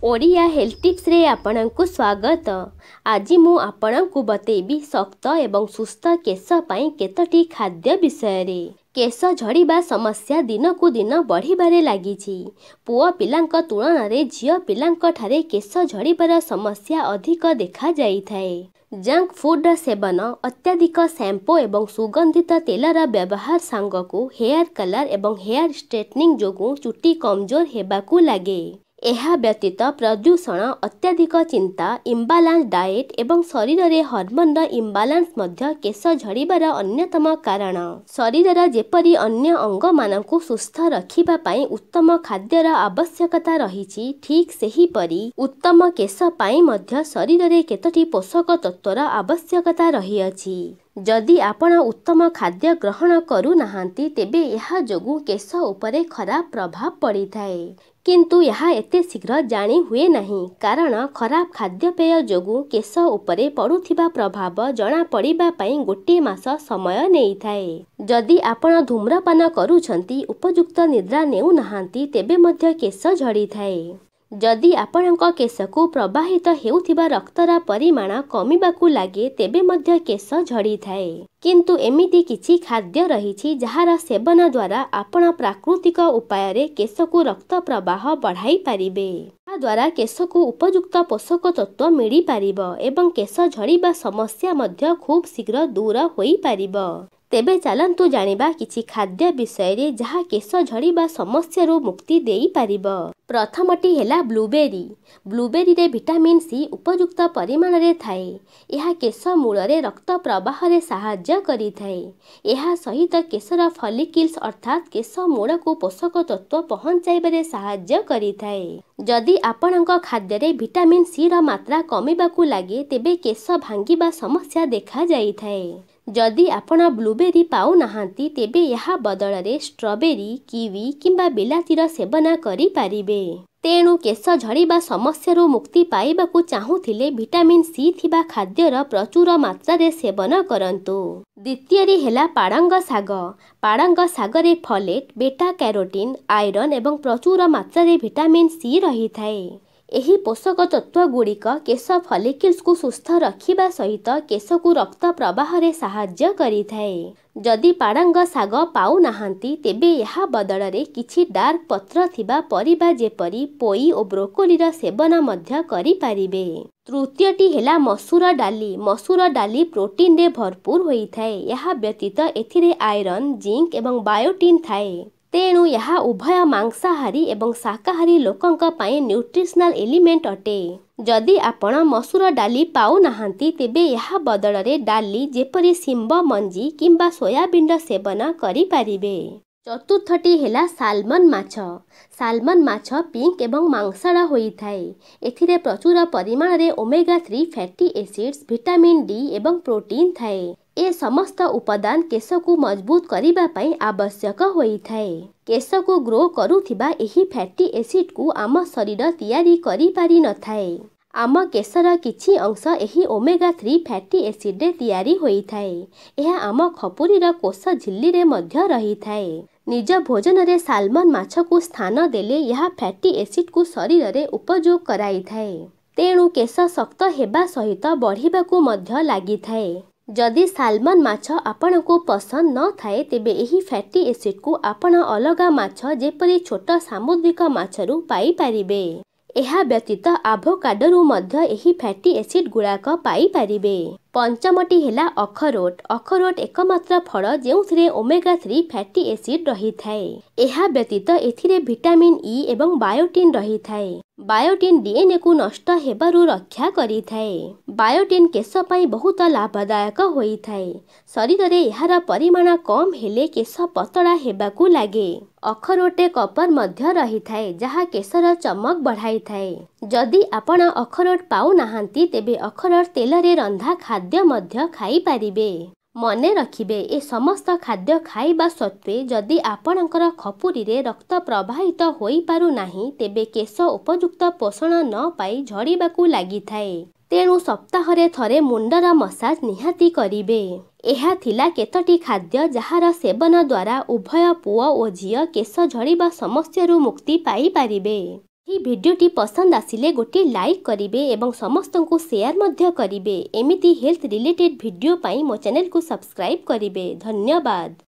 Odia health ଟିପ୍ସରେ ଆପଣଙ୍କୁ ସ୍ୱାଗତ। ଆଜି ମୁଁ ଆପଣଙ୍କୁ ବତେଇବି ଶକ୍ତ ଏବଂ ସୁସ୍ଥ କେଶ ପାଇଁ କେତୋଟି ଖାଦ୍ୟ ବିଷୟରେ। କେଶ ଝଡ଼ିବା ସମସ୍ୟା ଦିନକୁ ଦିନ ବଢ଼ିବାରେ ଲାଗିଛି। ପୁଅ ପିଲାଙ୍କ ତୁଳନାରେ ଝିଅ ପିଲାଙ୍କଠାରେ କେଶ ଝଡ଼ିବାର ସମସ୍ୟା ଅଧିକ ଦେଖାଯାଇଥାଏ। ଜଙ୍କ ଫୁଡ୍ର ସେବନ, ଅତ୍ୟଧିକ ଶ୍ୟାମ୍ପୁ ଏବଂ ସୁଗନ୍ଧିତ ତେଲର ବ୍ୟବହାର ସାଙ୍ଗକୁ ହେୟାର କଲର୍ ଏବଂ ହେୟାର ଷ୍ଟ୍ରେଟନିଂ ଯୋଗୁଁ ଚୁଟି କମଜୋର ହେବାକୁ ଲାଗେ। ଏହା ବ୍ୟତୀତ ପ୍ରଦୂଷଣ, ଅତ୍ୟଧିକ ଚିନ୍ତା, ଇମ୍ବାଲାନ୍ସ ଡାଏଟ୍ ଏବଂ ଶରୀରରେ ହରମୋନର ଇମ୍ବାଲାନ୍ସ ମଧ୍ୟ କେଶ ଝଡ଼ିବାର ଅନ୍ୟତମ କାରଣ। ଶରୀରର ଯେପରି ଅନ୍ୟ ଅଙ୍ଗମାନଙ୍କୁ ସୁସ୍ଥ ରଖିବା ପାଇଁ ଉତ୍ତମ ଖାଦ୍ୟର ଆବଶ୍ୟକତା ରହିଛି, ଠିକ୍ ସେହିପରି ଉତ୍ତମ କେଶ ପାଇଁ ମଧ୍ୟ ଶରୀରରେ କେତୋଟି ପୋଷକ ତତ୍ତ୍ୱର ଆବଶ୍ୟକତା ରହିଅଛି। ଯଦି ଆପଣ ଉତ୍ତମ ଖାଦ୍ୟ ଗ୍ରହଣ କରୁନାହାନ୍ତି, ତେବେ ଏହା ଯୋଗୁଁ କେଶ ଉପରେ ଖରାପ ପ୍ରଭାବ ପଡ଼ିଥାଏ। କିନ୍ତୁ ଏହା ଏତେ ଶୀଘ୍ର ଜାଣି ହୁଏ ନାହିଁ, କାରଣ ଖରାପ ଖାଦ୍ୟପେୟ ଯୋଗୁଁ କେଶ ଉପରେ ପଡ଼ୁଥିବା ପ୍ରଭାବ ଜଣାପଡ଼ିବା ପାଇଁ ଗୋଟିଏ ମାସ ସମୟ ନେଇଥାଏ। ଯଦି ଆପଣ ଧୂମ୍ରପାନ କରୁଛନ୍ତି, ଉପଯୁକ୍ତ ନିଦ୍ରା ନେଉନାହାନ୍ତି, ତେବେ ମଧ୍ୟ କେଶ ଝଡ଼ିଥାଏ। ଯଦି ଆପଣଙ୍କ କେଶକୁ ପ୍ରବାହିତ ହେଉଥିବା ରକ୍ତର ପରିମାଣ କମିବାକୁ ଲାଗେ, ତେବେ ମଧ୍ୟ କେଶ ଝଡ଼ିଥାଏ। କିନ୍ତୁ ଏମିତି କିଛି ଖାଦ୍ୟ ରହିଛି ଯାହାର ସେବନ ଦ୍ୱାରା ଆପଣ ପ୍ରାକୃତିକ ଉପାୟରେ କେଶକୁ ରକ୍ତ ପ୍ରବାହ ବଢ଼ାଇ ପାରିବେ। ଏହାଦ୍ୱାରା କେଶକୁ ଉପଯୁକ୍ତ ପୋଷକ ତତ୍ତ୍ୱ ମିଳିପାରିବ ଏବଂ କେଶ ଝଡ଼ିବା ସମସ୍ୟା ମଧ୍ୟ ଖୁବ୍ ଶୀଘ୍ର ଦୂର ହୋଇପାରିବ। ତେବେ ଚାଲନ୍ତୁ ଜାଣିବା କିଛି ଖାଦ୍ୟ ବିଷୟରେ ଯାହା କେଶ ଝଡ଼ିବା ସମସ୍ୟାରୁ ମୁକ୍ତି ଦେଇପାରିବ। ପ୍ରଥମଟି ହେଲା ବ୍ଲୁବେରୀ। ବ୍ଲୁବେରୀରେ ଭିଟାମିନ୍ ସି ଉପଯୁକ୍ତ ପରିମାଣରେ ଥାଏ। ଏହା କେଶ ମୂଳରେ ରକ୍ତ ପ୍ରବାହରେ ସାହାଯ୍ୟ କରିଥାଏ। ଏହା ସହିତ କେଶର ଫଲିକିଲ୍ସ ଅର୍ଥାତ୍ କେଶ ମୂଳକୁ ପୋଷକ ତତ୍ତ୍ୱ ପହଞ୍ଚାଇବାରେ ସାହାଯ୍ୟ କରିଥାଏ। ଯଦି ଆପଣଙ୍କ ଖାଦ୍ୟରେ ଭିଟାମିନ୍ ସିର ମାତ୍ରା କମିବାକୁ ଲାଗେ, ତେବେ କେଶ ଭାଙ୍ଗିବା ସମସ୍ୟା ଦେଖାଯାଇଥାଏ। ଯଦି ଆପଣ ବ୍ଲୁବେରୀ ପାଉନାହାନ୍ତି, ତେବେ ଏହା ବଦଳରେ ଷ୍ଟ୍ରବେରୀ, କିୱି କିମ୍ବା ବିଲାତିର ସେବନ କରିପାରିବେ। ତେଣୁ କେଶ ଝଡ଼ିବା ସମସ୍ୟାରୁ ମୁକ୍ତି ପାଇବାକୁ ଚାହୁଁଥିଲେ ଭିଟାମିନ୍ ସି ଥିବା ଖାଦ୍ୟର ପ୍ରଚୁର ମାତ୍ରାରେ ସେବନ କରନ୍ତୁ। ଦ୍ୱିତୀୟରେ ହେଲା ପାଳଙ୍ଗ ଶାଗ। ପାଳଙ୍ଗ ଶାଗରେ ଫଲେଟ୍, ବେଟା କ୍ୟାରୋଟିନ୍, ଆଇରନ୍ ଏବଂ ପ୍ରଚୁର ମାତ୍ରାରେ ଭିଟାମିନ୍ ସି ରହିଥାଏ। ଏହି ପୋଷକ ତତ୍ତ୍ୱ ଗୁଡ଼ିକ କେଶ ଫଲିକିଲ୍ସକୁ ସୁସ୍ଥ ରଖିବା ସହିତ କେଶକୁ ରକ୍ତ ପ୍ରବାହରେ ସାହାଯ୍ୟ କରିଥାଏ। ଯଦି ପାଳଙ୍ଗ ଶାଗ ପାଉନାହାନ୍ତି, ତେବେ ଏହା ବଦଳରେ କିଛି ଡାର୍କ ପତ୍ର ଥିବା ପରିବା ଯେପରି ପୋଇ ଓ ବ୍ରୋକୋଲିର ସେବନ ମଧ୍ୟ କରିପାରିବେ। ତୃତୀୟଟି ହେଲା ମସୁର ଡାଲି। ମସୁର ଡାଲି ପ୍ରୋଟିନରେ ଭରପୁର ହୋଇଥାଏ। ଏହା ବ୍ୟତୀତ ଏଥିରେ ଆଇରନ୍, ଜିଙ୍କ ଏବଂ ବାୟୋଟିନ୍ ଥାଏ। ତେଣୁ ଏହା ଉଭୟ ମାଂସାହାରୀ ଏବଂ ଶାକାହାରୀ ଲୋକଙ୍କ ପାଇଁ ନ୍ୟୁଟ୍ରିସନାଲ ଏଲିମେଣ୍ଟ ଅଟେ। ଯଦି ଆପଣ ମସୁର ଡାଲି ପାଉନାହାନ୍ତି, ତେବେ ଏହା ବଦଳରେ ଡାଲି ଯେପରି ଶିମ୍ବ ମଞ୍ଜି କିମ୍ବା ସୋୟାବିନ୍ର ସେବନ କରିପାରିବେ। ଚତୁର୍ଥଟି ହେଲା ସାଲମନ୍ ମାଛ। ସାଲମନ୍ ମାଛ ପିଙ୍କ ଏବଂ ମାଂସଳ ହୋଇଥାଏ। ଏଥିରେ ପ୍ରଚୁର ପରିମାଣରେ omega 3 fatty acids, vitamin D ଏବଂ ପ୍ରୋଟିନ୍ ଥାଏ। ଏ ସମସ୍ତ ଉପାଦାନ କେଶକୁ ମଜବୁତ କରିବା ପାଇଁ ଆବଶ୍ୟକ ହୋଇଥାଏ। କେଶକୁ ଗ୍ରୋ କରୁଥିବା ଏହି ଫ୍ୟାଟି ଏସିଡ୍କୁ ଆମ ଶରୀର ତିଆରି କରିପାରିନଥାଏ। ଆମ କେଶର କିଛି ଅଂଶ ଏହି ଓମେଗା 3 ଫ୍ୟାଟି ଏସିଡ୍ରେ ତିଆରି ହୋଇଥାଏ। ଏହା ଆମ ଖପୁରିର କୋଷ ଝିଲ୍ଲୀରେ ମଧ୍ୟ ରହିଥାଏ। ନିଜ ଭୋଜନରେ ସାଲମନ୍ ମାଛକୁ ସ୍ଥାନ ଦେଲେ ଏହା ଫ୍ୟାଟି ଏସିଡ୍କୁ ଶରୀରରେ ଉପଯୋଗ କରାଇଥାଏ। ତେଣୁ କେଶ ଶକ୍ତ ହେବା ସହିତ ବଢ଼ିବାକୁ ମଧ୍ୟ ଲାଗିଥାଏ। ଯଦି ସାଲମନ୍ ମାଛ ଆପଣଙ୍କୁ ପସନ୍ଦ ନଥାଏ, ତେବେ ଏହି ଫ୍ୟାଟି ଏସିଡ୍କୁ ଆପଣ ଅଲଗା ମାଛ ଯେପରି ଛୋଟ ସାମୁଦ୍ରିକ ମାଛରୁ ପାଇପାରିବେ। ଏହା ବ୍ୟତୀତ ଆଭୋକାଡୋରୁ ମଧ୍ୟ ଏହି ଫ୍ୟାଟି ଏସିଡ୍ ଗୁଡ଼ାକ ପାଇପାରିବେ। ପଞ୍ଚମଟି ହେଲା ଅଖରୋଟ। ଅଖରୋଟ ଏକମାତ୍ର ଫଳ ଯେଉଁଥିରେ ଓମେଗା 3 ଫ୍ୟାଟି ଏସିଡ୍ ରହିଥାଏ। ଏହା ବ୍ୟତୀତ ଏଥିରେ ଭିଟାମିନ୍ ଇ ଏବଂ ବାୟୋଟିନ୍ ରହିଥାଏ। ବାୟୋଟିନ୍ ଡିଏନ୍ଏକୁ ନଷ୍ଟ ହେବାରୁ ରକ୍ଷା କରିଥାଏ। ବାୟୋଟିନ୍ କେଶ ପାଇଁ ବହୁତ ଲାଭଦାୟକ ହୋଇଥାଏ। ଶରୀରରେ ଏହାର ପରିମାଣ କମ୍ ହେଲେ କେଶ ପତଳା ହେବାକୁ ଲାଗେ। ଅଖରୋଟରେ କପର ମଧ୍ୟ ରହିଥାଏ, ଯାହା କେଶର ଚମକ ବଢ଼ାଇଥାଏ। ଯଦି ଆପଣ ଅଖରୋଟ ପାଉନାହାନ୍ତି, ତେବେ ଅଖରୋଟ ତେଲରେ ରନ୍ଧା ଖାଦ୍ୟ ମଧ୍ୟ ଖାଇପାରିବେ। ମନେ ରଖିବେ, ଏ ସମସ୍ତ ଖାଦ୍ୟ ଖାଇବା ସତ୍ତ୍ୱେ ଯଦି ଆପଣଙ୍କର ଖପୁରିରେ ରକ୍ତ ପ୍ରବାହିତ ହୋଇପାରୁନାହିଁ, ତେବେ କେଶ ଉପଯୁକ୍ତ ପୋଷଣ ନ ପାଇ ଝଡ଼ିବାକୁ ଲାଗିଥାଏ। ତେଣୁ ସପ୍ତାହରେ ଥରେ ମୁଣ୍ଡର ମସାଜ ନିହାତି କରିବେ। ଏହା ଥିଲା କେତୋଟି ଖାଦ୍ୟ ଯାହାର ସେବନ ଦ୍ୱାରା ଉଭୟ ପୁଅ ଓ ଝିଅ କେଶ ଝଡ଼ିବା ସମସ୍ୟାରୁ ମୁକ୍ତି ପାଇପାରିବେ। ଏହି ଭିଡ଼ିଓଟି ପସନ୍ଦ ଆସିଲେ ଗୋଟିଏ ଲାଇକ୍ କରିବେ ଏବଂ ସମସ୍ତଙ୍କୁ ସେୟାର ମଧ୍ୟ କରିବେ। ଏମିତି ହେଲ୍ଥ ରିଲେଟେଡ୍ ଭିଡ଼ିଓ ପାଇଁ ମୋ ଚ୍ୟାନେଲକୁ ସବସ୍କ୍ରାଇବ୍ କରିବେ। ଧନ୍ୟବାଦ।